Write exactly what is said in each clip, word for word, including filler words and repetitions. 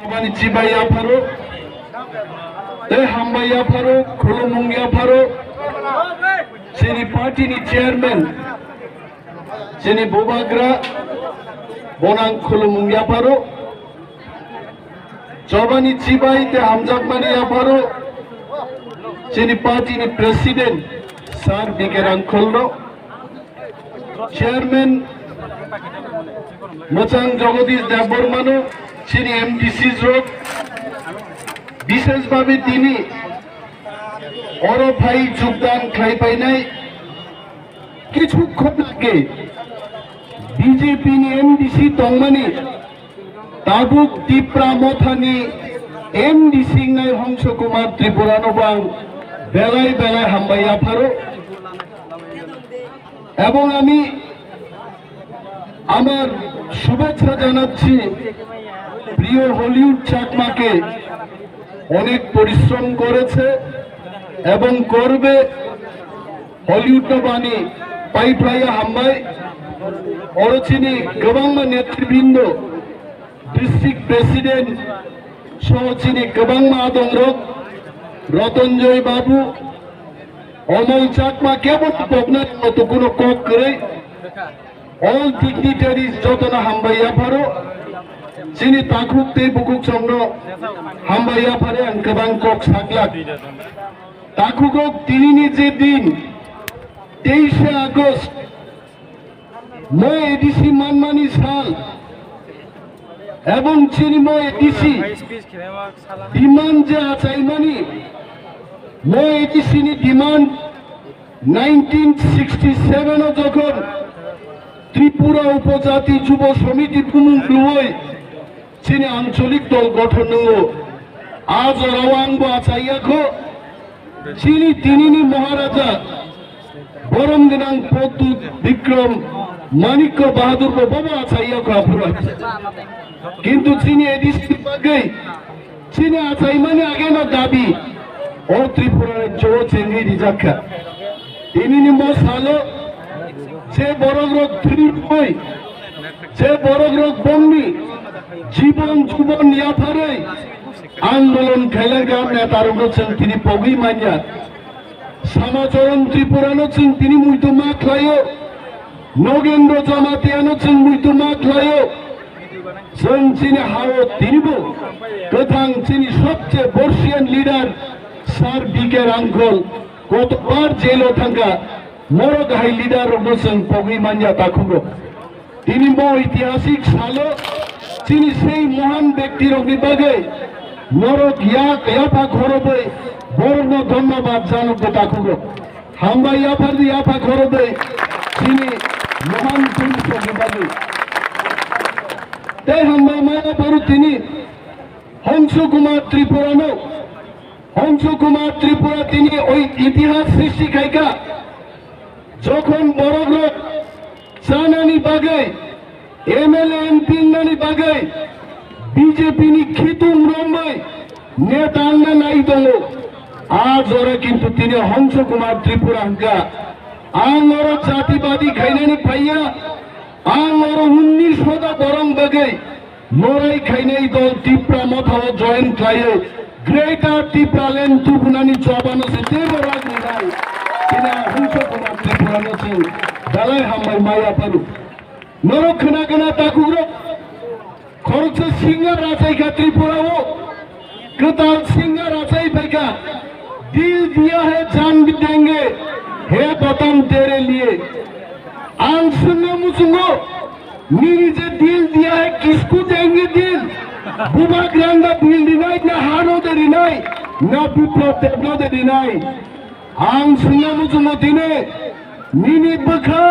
Chobani chibai yapharo, tei hambai yapharo, khulumung yapharo, chini party ni chairman, chini bubagra, bonang khulumung yapharo, chobani chibai tei hamjakmani yapharo, chini party ni president, Sir B K Rangkholno, Chairman Mwchang Jagadish Debbarmano, chini M D C rok, bishesh bhabe tini oro phai jogdan khlai painai kichukkon age B J P ni M D C tongmani tabuk Tipra Mothani M D C wngnai Hongso Kumar Tripurano bo ang belai belai hambai yapharo. এবং আমি আমার শুভেচ্ছা জানাচ্ছি প্রিয় হলিউড চাকমাকে। অনেক পরিশ্রম করেছে এবং করবে। Hollywood no bani paiphlaiya hambai. Oro chini kwbangma netribrinda, district president soho chini kwbangma adongrok, Rotonjoy Babu, Omol Chakma kebo pokna joto kuno kok kwrwi. All dignitaries jotono hambai yapharo. Chini takhuk tei bukhuk songno hambai yaphare ang kwbang kok saklak. Takhuk ok tinini je din, teishe August, mo A D C manmani sal, ebong chini mo A D C demand je achaimani, mo A D C ni demand nineteen sixty seven o jokhon Tripura Upojati Jubo Somiti bumung lwoi chini ancholik dol gothon nwngo. A jorao ang bo achaiya kho. Chini tinini Maharaja borom gwnang Pradyut Bikram Manikya Bahadur bo bobo achaiya kho aphuru. Kintu chini A D C ni bagwi chini achaimani ageno dabi o Tripura rajyo chengwi rijak kha. Tinini mo salo je borok rok thwi rwui, je borok rok bongni jibon jubon yapharwi andolon khailai ga netarokno chwng tini pogwi manya. Samacharan Tripurano chwng tini muitu ma khlaio, Nogendra Jamatiano chwng muitu ma khlaio. Chwng chini hao tinibo kwthang chini sobche borsian leader Sir B K Rangkhol kotobar jailo thangkha, morok hai leader rokno chwng pogwi manya takhukrok. Tini bo itihasik salo chini sei mohan bekti rokni bagwi norok yak yapha khorobwi borokno dhonnobad janokbo takhugo. Hambai yaphardi yapha khorobwi chini mohan pulis rokni bagwi. Tei hambai maya boru tini Hongsu Kumar Tripurano, Hongsu Kumar Tripura tini oi itihas srishti khaika. Jokhon borok rok chanani bagwi, M L A M P wngnani bagwi B J P ni khitung romwi neta wngna nai tongo. A jora kintu tini Hongsu Kumar Tripura hwnkha, ang oro jatibadi khainani phaiya, ang oro unnish hota borong bagwi lorai khainai dol Tipra Mothao join khlaiwi Greater Tipraland tubunani chobano se teibo rak rinai. Tini a Hongsu Kumar Tripurano chwng belai hambai maya phano. Norok khna khna takhukrok khoroksa singa rachai kha Tripura o. Kwtal singa rachai phaikha, "Dil diya hai jaan bhi denge, he watan tere liye." Ang swngna muchungo, nini je dil diya hai, kisko denge dil? Bubagrano dil rinai, na hano de rinai, na Biplab Debno de rinai? Ang swngna muchungo tini, nini bwkha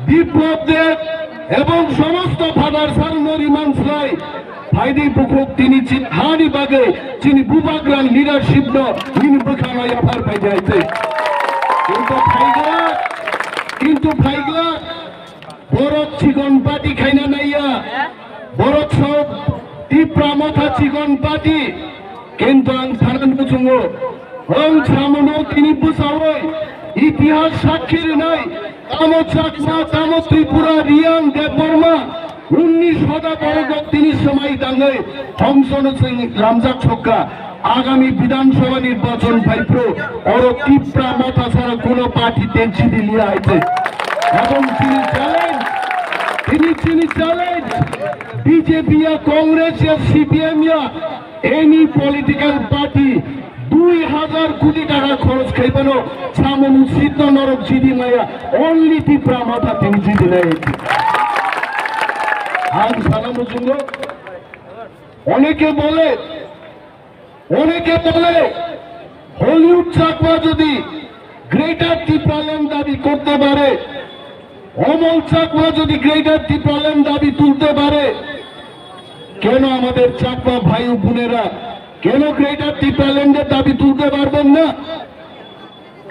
Biplab Deb ebong somosto father sir no riman slai, phaidi bukhuk tini chini hani bagwi chini bubagrani leadership no nini bwkha no yaphar phaidi hai tei. Kintu phaigla, kintu phaigla, borok chikon party khaina naiya. Borok sok Tipra Motha chikon party. Kintu ang sana muchungo. Ang samuno tini bwsawoi itihas sakhi rinai. Tamo Chakma, tamo Tripura, Riyang, Debbarma, Unnish hoda borok rok tini swmai tangwi hongsono chwng lamjak sokha. Agami Bidhan Sabha nirbachon phaiphru oro Tipra Motha chara kuno party te chidi liya hai se. Ebong chini challenge, tini chini challenge, B J P ya, Congress ya, C P M ya, any political party dui hajar koti taka khoros khaibano samung sitno norok jidi maya, only Tipra Motha tini jidi nai. Ang sana muchungo, oneke bole, oneke bole, Hollywood Chakma jodi Greater Tipraland dabi korte pare, Omol Chakma jodi Greater Tipraland dabi tulte pare, কেন আমাদের চাকমা ভাই ও বোনেরা কেন গ্রেটার টিপ্রাল্যান্ডের দাবি তুলতে পারবেন না?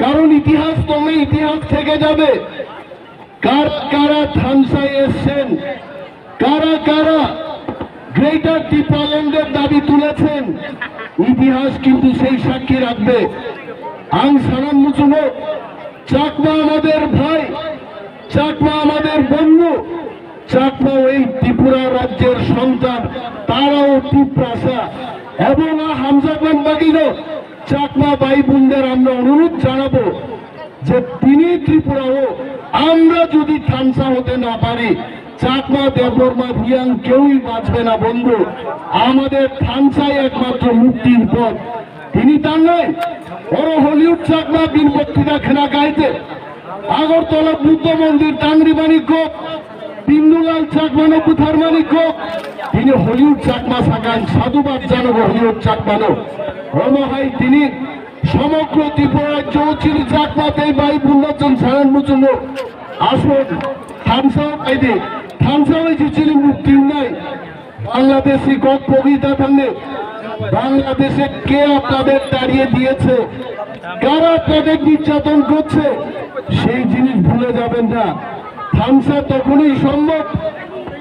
কারণ ইতিহাস তবে ইতিহাস থেকে যাবে। কারা কারা থানসায় এসছেন, কারা কারা গ্রেটার টিপ্রাল্যান্ডের দাবি তুলেছেন, ইতিহাস কিন্তু সেই সাক্ষী রাখবে। Ang sana muchungo, চাকমা আমাদের ভাই, চাকমা আমাদের বন্ধু, চাকমা এই ত্রিপুরা রাজ্যের সন্তান, তারাও Tiprasa. Ebong a hamjakmani bagwino Chakma bhai bondwer amra onurudh janabo je tini Tripura o amra jodi thansa hote na pari, Chakma, Debbarma, Reang keui bachbe na bondhu. Amader thansa ekmatro muktir poth. Tini tangnai, oro Hollywood Chakma bini boktita khna gaite. Agartala Buddha Mondir tangri mani kok, Bindulal Chakmano butharmani kok, tini Hollywood Chakma sakan sadhubad janogo Hollywood Chakmano. Omo hai tini somogro Tripura rajyo chini Chakma tei bai bunna chwng saran muchungo. Aswk thansa bai di, thansa bai si chini mukti wngnai. Bangladeshi ককবগিতা থাকলে বাংলাদেশে কে আপনাদের তাড়িয়ে দিয়েছে, কারা আপনাদের নির্যাতন করছে, সেই জিনিস ভুলে যাবেন না। থামসা তখনই সম্ভব,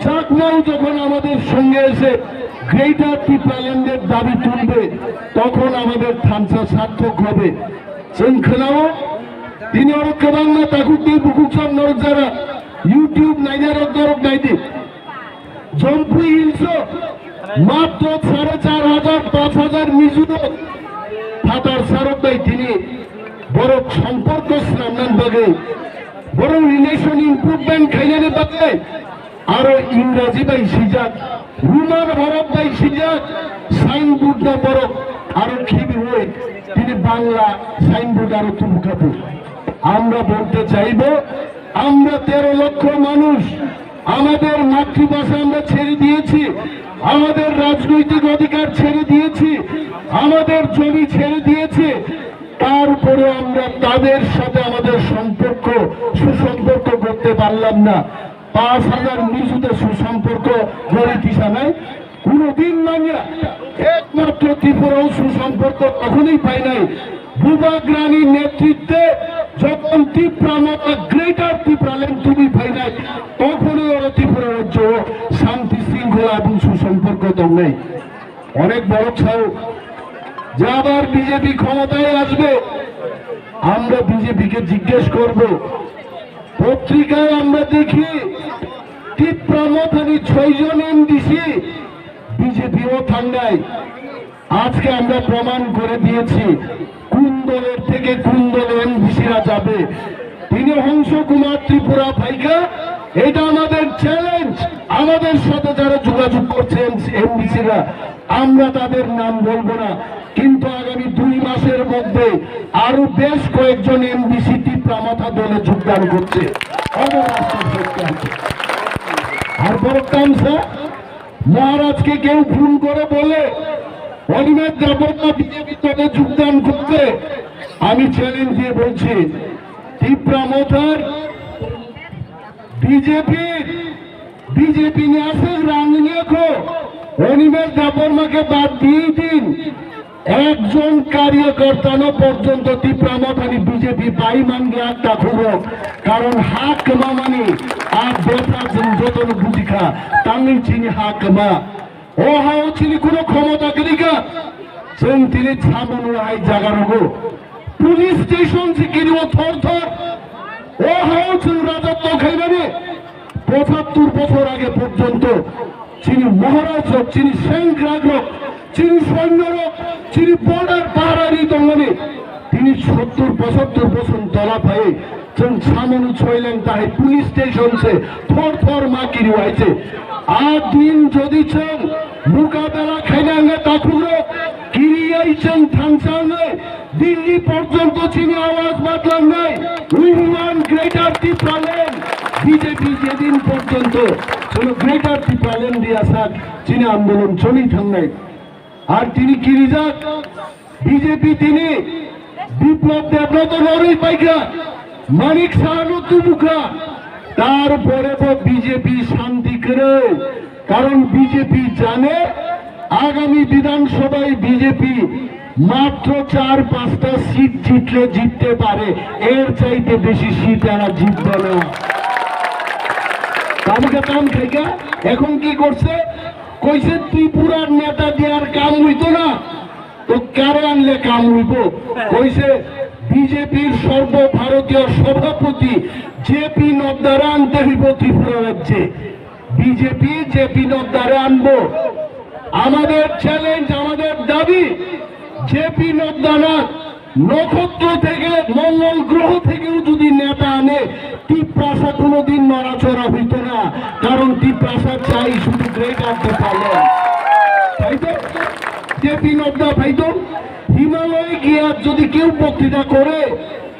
চাকমাও যখন আমাদের সঙ্গে এসে গ্রেটার টিপ্রাল্যান্ডের দাবি তুলবে, তখন আমাদের থামসা সার্থক হবে। Chwng khwnao, tini oro kwbangma takhuk tei bukhuk chwng norok jara YouTube nainai rok norok naidi. Jampui Hills o matro sare char hajar, panch hajar Mizo rok phatar sarok bai tini borok somporko swnamnani bagwi, borok relation improvement khainani bagwi aro Ingraji bai swijak, Roman horop bai swijak signboard no borok aro khibiwi tini Bangla signboard aro tubukhabu. আমরা বলতে চাইব, আমরা তেরো লক্ষ মানুষ আমাদের মাতৃভাষা আমরা ছেড়ে দিয়েছি, আমাদের রাজনৈতিক অধিকার ছেড়ে দিয়েছি, আমাদের জমি ছেড়ে দিয়েছি, তারপরে আমরা তাদের সাথে আমাদের সম্পর্ক, সুসম্পর্ক করতে পারলাম না। পাঁচ হাজার Mizo-তে সুসম্পর্ক গড়ে দিশা নাই। কোনোদিন মানিয়া একমাত্র ত্রিপুরাও সুসম্পর্ক তখনই পাই নাই, বুবাগ্রানির নেতৃত্বে যখন তিপ্রা মথা গ্রেটার ত্রিপুরাল্যান্ড তুমি পাই নাই, তখনই ওরা ত্রিপুরা রাজ্য শান্তি শৃঙ্খলা এবং সুসম্পর্ক দল নেই। অনেক বড় চাও যে আবার বিজেপি ক্ষমতায় আসবে, আমরা বিজেপিকে জিজ্ঞেস করব। পত্রিকায় আমরা দেখি তিপ্রা মথানি ছয়জন এমডিসি বিজেপিও থাংনাই। আজকে আমরা প্রমাণ করে দিয়েছি কোন দলের থেকে কোন দলে এমডিসিরা যাবে। তিনি হংস কুমার ত্রিপুরা ভাইকা, এটা আমাদের চ্যালেঞ্জ। আমাদের সাথে যারা যোগাযোগ করছে এমডিসিরা, আমরা তাদের নাম বলবো না, কিন্তু আগামী দুই মাসের মধ্যে আরো বেশ কয়েকজন এমডিসি তিপ্রা মথা দলে যোগদান করছে। অবরাষ্ট্র সরকার। আর বড় কাম স্যার, মহারাজকে কেউ ফোন করে বলে অনিমেষ দেববর্মা বিজেপি দলে যোগদান করতে, আমি চ্যালেঞ্জ দিয়ে বলছি, তিপ্রা মথার বিজেপির বিজেপি নিয়ে আসে রাঙনিয়াখো অনিমেষ দেববর্মাকে বাদ দিয়ে দিন। একজন কার্যকর্তানো পর্যন্ত তিপ্রা মথানি বিজেপি বাইমান গিয়া একটা খুব, কারণ হাক মামানি আর বেটা যতন বুঝিখা তামিল চিনি হাক মা। O hao chini kuno khomota kwrwi kha, chwng tini samung hai jaga rogo. Police station se kiri o thor thor. O hao chwng rajotwo khaimani. পঁচাত্তর বছর আগে পর্যন্ত যিনি মহারাজ হোক, যিনি সেংগ্রাক হোক, যিনি সৈন্য হোক, যিনি বর্ডার পাহারারি দমনে তিনি সত্তর পঁচাত্তর বছর দলা ভাই जों samung soileng tahai police station se thor thor ma kiri waise. A din jodi chwng mukabela khaina wngkha takhukrok kiriwi chwng thansa wngwi Delhi porjonto chini awaz badlangnai. We want Greater Tipraland. B J P jedin porjonto chwngno Greater Tipraland riya sak chini andolon choli thangnai. Ar tini kirijak B J P tini Biplab Debno to norwi paikha, Manik Sahano tubukha, tarpore bo B J P shanti kwrwi, karon B J P jane agami Bidhan Sabhai B J P matro char panchta seat jitle jitte pare, er chaite beshi seat era jitbe na. Tamukhe tam khaikha, ekhon ki korche? Koise Tripurar neta diyar kam hoito na, to kare anle kam hoibo? Koise B J P-r সর্বভারতীয় সভাপতি J P নাড্ডারে আনতে হইব ত্রিপুরা রাজ্যে। B J P J P নাড্ডারে আনবো। আমাদের চ্যালেঞ্জ, আমাদের দাবি, জে পি নাড্ডা না, নক্ষত্র থেকে, মঙ্গল গ্রহ থেকেও যদি নেতা আনে, তিপ্রাসা কোনোদিন নড়াচড়া হইতো না, কারণ তিপ্রাসা চাই শুধু গ্রেটার টিপালেন। তাই তো? জে পি নাড্ডা ভাই তো হিমালয়ে গিয়া যদি কেউ বক্তৃতা করে,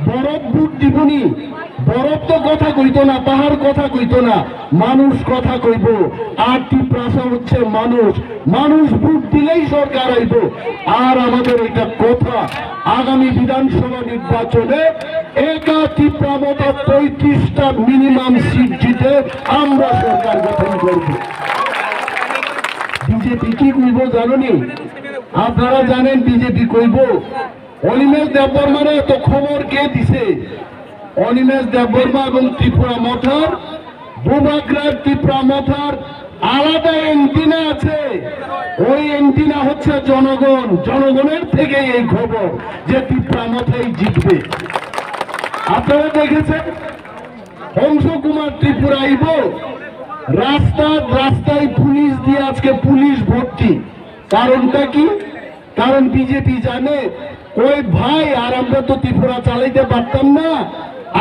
বরফ বুট দিবনি, বরফ তো কথা কইতো না, পাহাড় কথা কইতো না, মানুষ কথা কইবো। আর তিপ্রাসা হচ্ছে মানুষ, মানুষ ভোট দিলেই সরকার আইবো। আর আমাদের একটা কথা, আগামী বিধানসভা নির্বাচনে একা তিপ্রা মথা পঁয়ত্রিশটা মিনিমাম সিট জিতে আমরা সরকার গঠন করব। বিজেপি কি কইবো জানোনি? আপনারা জানেন বিজেপি কইবো, অনিমেষ দেববর্মারে এত খবর কে দিছে? অনিমেষ দেববর্মা এবং ত্রিপুরা মথার, বুবাগ্রার ত্রিপুরা মথার আলাদা অ্যান্টেনা আছে। ওই অ্যান্টেনা হচ্ছে জনগণ, জনগণের থেকে এই খবর যে ত্রিপুরা মথাই জিতবে। আপনারা দেখেছেন হংস কুমার ত্রিপুরা আইব, রাস্তা রাস্তায় পুলিশ দিয়ে আজকে পুলিশ ভর্তি। কারণটা কি? কারণ বিজেপি জানে, কই ভাই, আর আমরা তো ত্রিপুরা চালাইতে পারতাম না।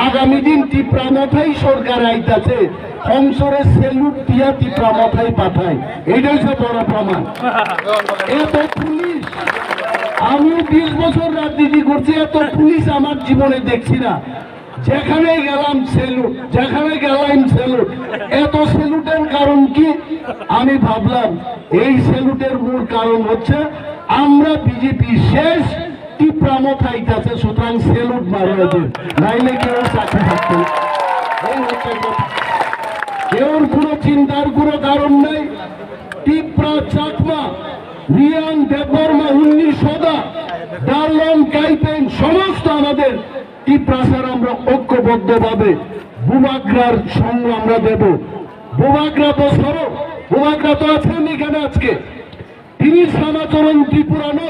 আগামী দিন ত্রিপুরা মথাই সরকার আইতাছে, হংসরে স্যালুট দিয়া ত্রিপুরা মথাই পাঠাই, এটাই হচ্ছে বড় প্রমাণ। এত পুলিশ, আমিও বিশ বছর রাজনীতি করছি, এত পুলিশ আমার জীবনে দেখছি না। যেখানে গেলাম স্যালুট, যেখানে গেলাম স্যালুট। এত স্যালুটের কারণ কি? আমি ভাবলাম এই স্যালুটের মূল কারণ হচ্ছে আমরা বিজেপি শেষ, ত্রিপুরা মথাই আছে, সুতরাং স্যালুট মারো এদের, নাইলে কেউ চাকরি থাকতো না। এই হচ্ছে কথা। কেউর কোনো চিন্তার কোনো কারণ নেই। ত্রিপুরা, চাকমা, রিয়াং, দেববর্মা, উন্নি, সদা, ডারলং, কাইপেন, সমস্ত আমাদের ত্রিপ্রাসার আমরা ঐক্যবদ্ধভাবে বুবাগ্রার সঙ্গ আমরা দেব। বুবাগ্রা তো সরো, বুবাগ্রা তো আছেন এখানে আজকে। Tini Samachorong Tripurano,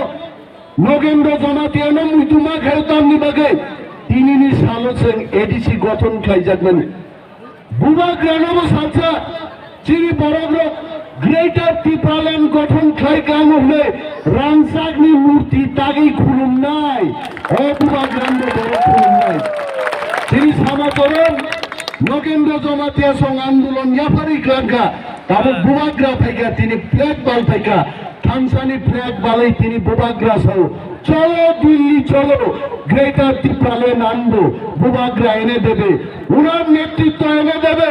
Nogendro Jamatiano muitu ma khayo tamni bagwi tinini salo chwng A D C gothon khlaijakmani. Bubagranobo salsa, chini borokrok Greater Tipraland gothon khlai kamo hwnwi rangchakni murti tagwi khulumnai, o Bubagranobo borok khulumnai. Chini Samachorong Nogendro Jamatia song andolon yapharwi khlangkha, tabuk Bubagra phaikha, tini flag bal phaikha, thansani flag balwi tini Bubagra sao. চলো দিল্লি চলো, গ্রেটার ত্রিপুরাল্যান্ড আনবো, বুবাগ্রা এনে দেবে, উনার নেতৃত্ব এনে দেবে।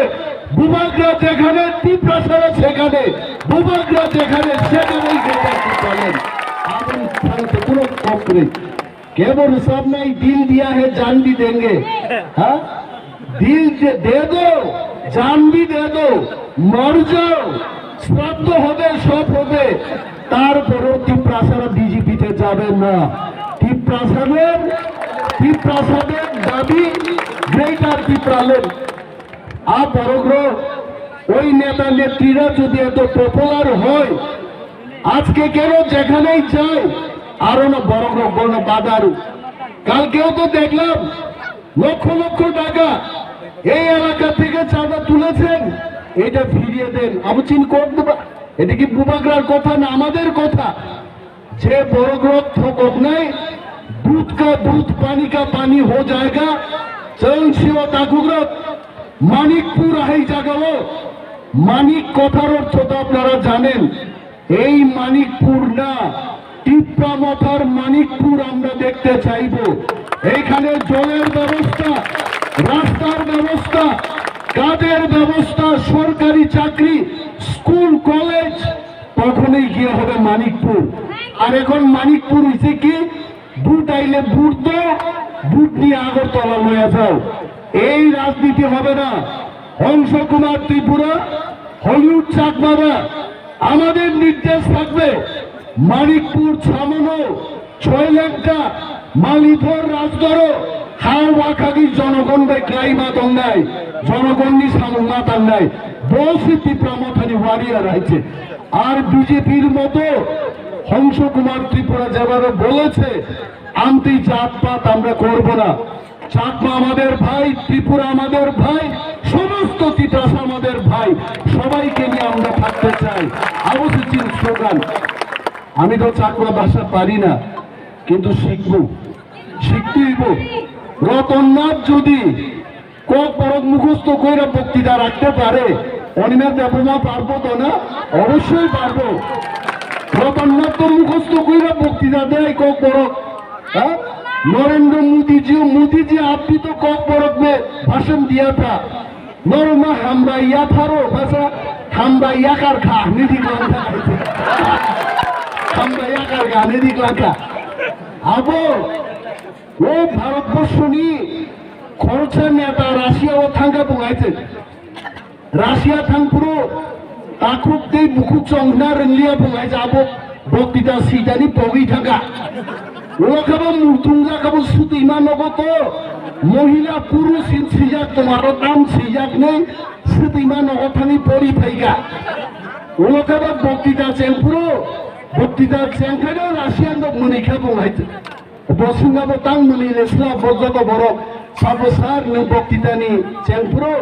বুবাগ্রা যেখানে, ত্রিপ্রাসারা সেখানে, বুবাগ্রা যেখানে, সেখানেই গ্রেটার ত্রিপুরাল্যান্ড। আগামী ভারতে কোনো কম নেই। কেবল সামনে দিল দিয়া হে জান ভি দেঙ্গে, হ্যাঁ? দিল দে, দে দো, জান ভি দে দো, মর যাও, শ্রাদ্ধ হবে, সব হবে, তারপরেও তিপ্রাসারা বিজেপিতে যাবে না। তিপ্রাসাদের, তিপ্রাসাদের দাবি গ্রেটার তিপ্রাল্যান্ড। আর বড় ওই নেতা নেত্রীরা যদি এত পপুলার হয়, আজকে কেন যেখানেই যাই আরো না বড় বড় বাধারু। কালকেও তো দেখলাম লক্ষ লক্ষ টাকা এই এলাকা থেকে চাঁদা তুলেছেন, এটা ফিরিয়ে দেন। আবু চিন কোট দেবা? এটা কি বুবাগ্রার কথা না আমাদের কথা? যে বড় গ্রন্থ কোট নাই, দুধ কা দুধ, পানি কা পানি হো জায়গা। চরণ শিব তাকুগ্রত মানিকপুর আহেই জাগাও। মানিক কথার অর্থ তো আপনারা জানেন। এই মানিকপুর না, টিপ্রা মথার মানিকপুর আমরা দেখতে চাইব। এইখানে জলের ব্যবস্থা, রাস্তার ব্যবস্থা, কাজের ব্যবস্থা, সরকারি চাকরি, স্কুল, কলেজ, তখনই গিয়ে হবে মানিকপুর। আর এখন মানিকপুর হইছে কি, ভোট আইলে ভোট দাও, ভোট নিয়ে আগরতলা লইয়া যাও। এই রাজনীতি হবে না। হংস কুমার ত্রিপুরা, হলিউড চাকমারা, আমাদের নির্দেশ থাকবে, মানিকপুর, ছামনো, ছয়লেংকা, মালিথর, রাজগড়, হাওয়া খাগি জনগণ bai klaima tongnai, জনগণনি samungma tangnai, bosi Tipra Mothani warrior hai se. আর বিজেপির মতো হংস কুমার ত্রিপুরা যেভাবে বলেছে, আন্টি জাতপাত আমরা করব না। চাকমা আমাদের ভাই, ত্রিপুরা আমাদের ভাই, সমস্ত তিতাস আমাদের ভাই, সবাইকে নিয়ে আমরা থাকতে চাই। আবু সিচিন স্লোগান। আমি তো চাকমা ভাষা পারি না, কিন্তু শিখবো, শিখতে হইব। রতননাথ যদি ককবরক মুখস্থ কইরা বক্তৃতা রাখতে পারে, অনিমেষ দেববর্মা পারবো তো না? অবশ্যই পারবো। রতননাথ তো মুখস্থ কইরা বক্তৃতা দেয় ককবরক। হ্যাঁ? নরেন্দ্র মোদীজি, মোদীজি, আপনি তো ককবরক মে ভাষণ দিয়া থা। নরমা হামরা ইয়াথারো ভাষা, হামরা ইয়াকার খা, নিদি গ্লাংখা। হামরা ইয়াকার খা, নিদি গ্লাংখা। আবো, ও ভারতবর্ষ নি খরচা নেতা রাশিয়া ও থাঙ্গা বুঙাইছে। Russia thangphuru takhuk tei bukhuk chongna rwngliya bo lai jabo boktita sitani pogwi thangkha. Ulo khe bo mutung jakha bo sutwima nogo to mohila purush hin sijak tomaro tam sijak nei sutwima nogo thangwi pori phaikha. Ulo khe bo boktita chengphuru boktita chengkhe no Russia no mwnwi khe bo lai. Bo swnga bo tang mwnwi le sla bo joto borok sabo sar nwng boktitani chengphuru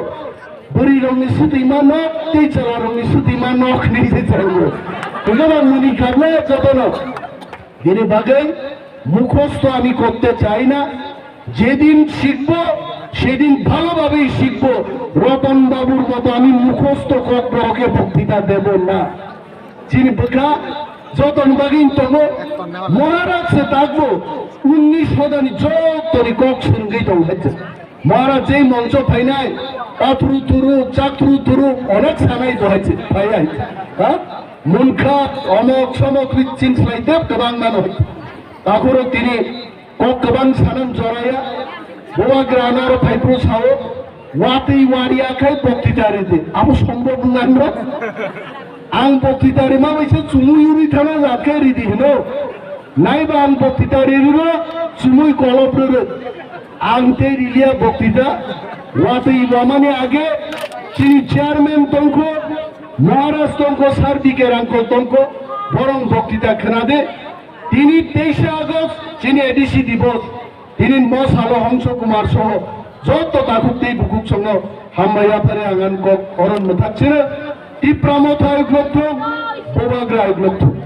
bwrwi rokni sutwima nok tei chwla rokni sutwima nok hinwi se chango. Twibo ba mwnwi kable jotono. Bini bagwi মুখস্থ আমি করতে চাই না। যেদিন শিখবো সেদিন ভালোভাবেই শিখবো। রতন বাবুর মতো আমি মুখস্থ ককবরকে বক্তৃতা দেব না। Chini bwkha jotoni bagwi tongo, Maharaj se takbo unnish hodani jotoni kok swrwngwi tongo hai se. Maharaj jei moncho phainai, pathru thuru, chaktru thuru, onek sanai to hai se, phai hai se. Ha? Munkha, omok, somok, richin slai tep kwbang mano hai se. Takhoro tini Kok kwbang sanan joraya, boba grano aro phaiphru sao, watwi wariya khai boktita ridi. Abo sombok nang no? Ang boktita rima bai se chumui uri thana jat khai ridi hino. Naiba ang boktita riri no chumui kolop riri. Ang tei riliya boktita, watwi wamani age chini chairman tongkho, Maharaj tongkho, sar B K Rangkol tongkho, borong boktita khwnade. Tini teisha August chini A D C Divos. Tini mo salo Hongso Kumar soho joto takhuk tei bukhuk songno hambai yaphare angan kok oron mwthak chire. Tipra Motha uklok thung, Bubagra uklok thung.